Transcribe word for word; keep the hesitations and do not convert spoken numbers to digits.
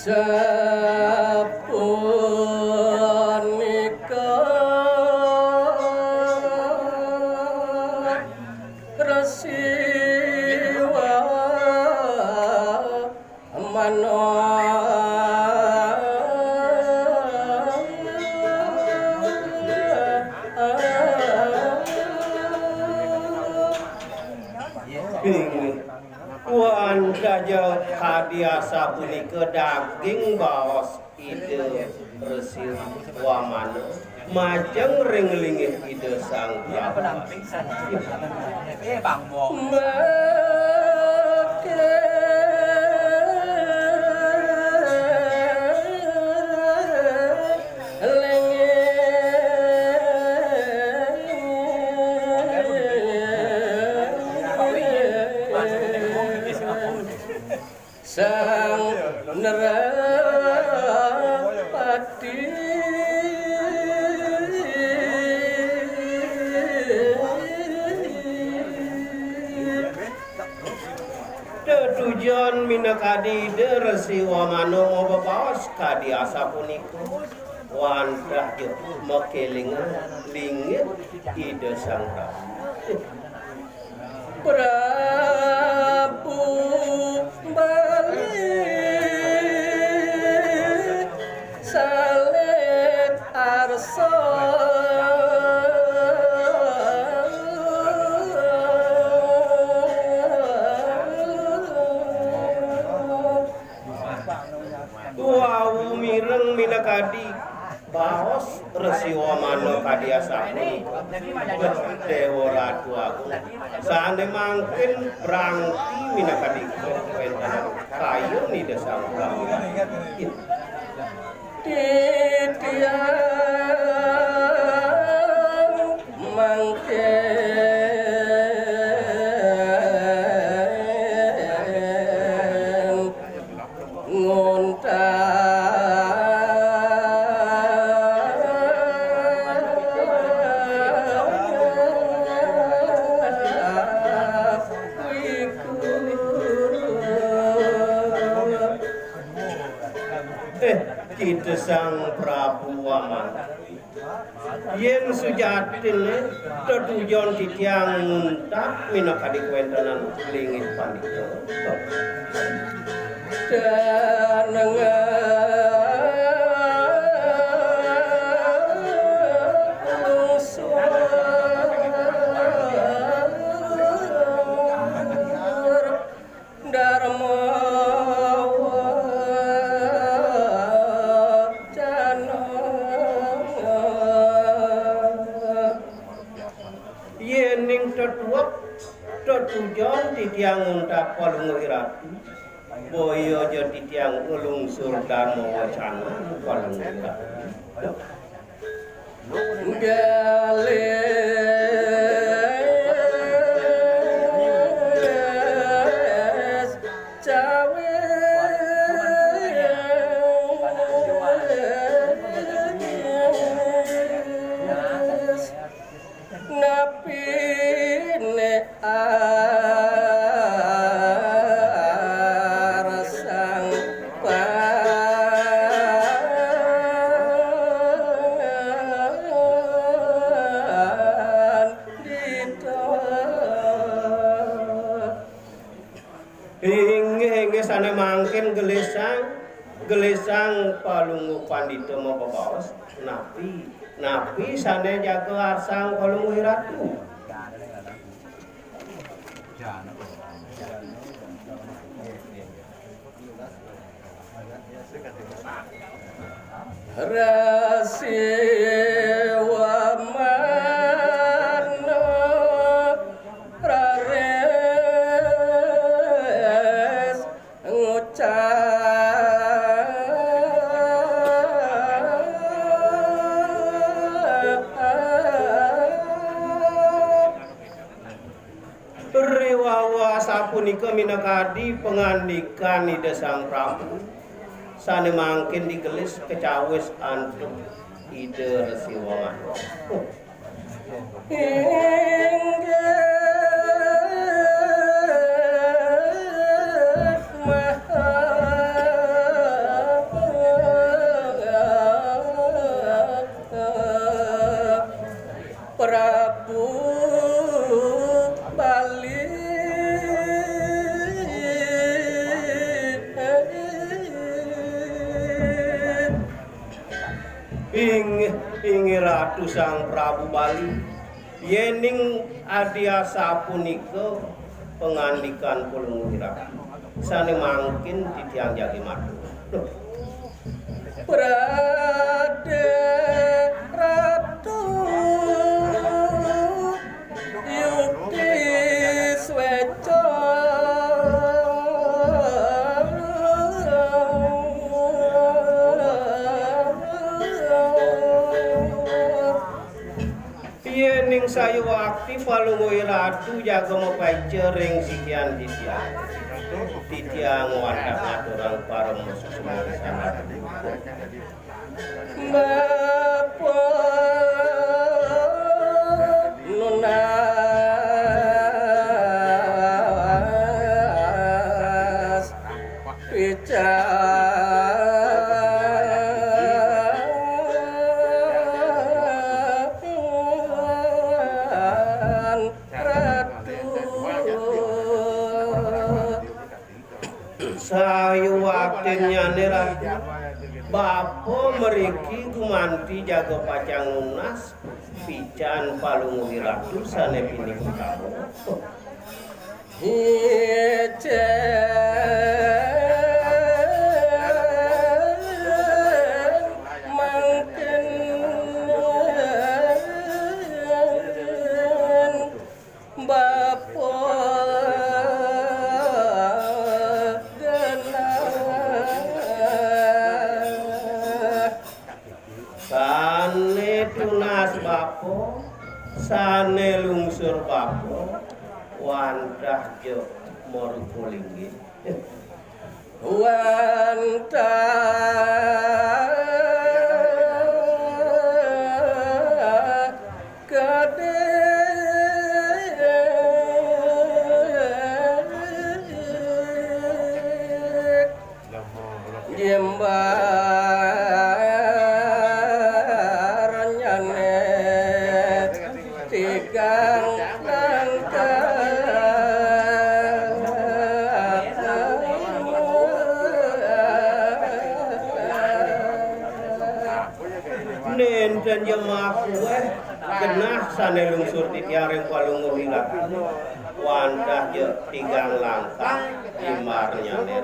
Sapunika Resi Wamana. Inggih. Wantah ja kadi asapunika daging baos Ida Resi Wamana majeng ring linggih Ida Sang Prabu. Sang Nerapati. Tetujon minakadi Ida Resi Wamana mabaos kadi asapunika, wantah ja makelingan linggih Ida Sang Prabu. Prabu Bali salit arsa. Wau mireng minakadi baos Resi Wamana kadi asapunika. Déwa Ratu Agung, sané mangkin brangti minakadi kawéntenan kayun Ida Sang Prabu. Titiang mangkin nguntak wiku. Eh, kita Sang Prabu Waman. Yén sujatiné tetujon titiang nguntak minakadi kawéntenan linggih pandita. Danengan lungsur Darma Wacana. Yéning tetuek tetujon titiang nguntak Palungguh Ratu, boya ja titiang nglungsur Darma Wacana Palungguh Ratu. Galis cawis napine arsang pandita. Inggih, inggih, sane mangkin gelisang, gelisang Palungguh Pandita mabebaos, napi, napi sane jaga arsang Palungguh Ratu? Rasiwa manuk raris ngucap. Riwawa sapunika minakadi pangandikan Ida Sang Prabu, sane mangkin digelis kacawis antuk Ida Resi Waman. Inggih, Inggih, inggih Ratu Sang Prabu Bali. Yéning adi asapunika pangandikan Palungguh Ratu, sané mangkin titiang jagi matur. Pradé Ratu Yukti Swéca. Yéning sayuwakti Palungguh Ratu jaga mapaica ring sikian titiang, titiang wantah ngaturang parama suksma. Bapa nunas pican Ratu. Sayuwaktinnyané Ratu, bapa mriki gumanti jaga pacang nunas pican Palungguh Ratu sané pinih utama. Icén mangkin Bapa genah. Sané tunas bapa, sané lungsur bapa, wantah ja marupa linggih. Wantah kadék jembarnyané tigang langkah. Nénten ja makuéh genah sané lungsur titiang ring Palungguh Ratu. Wantah ja tigang langkah jembarnyané.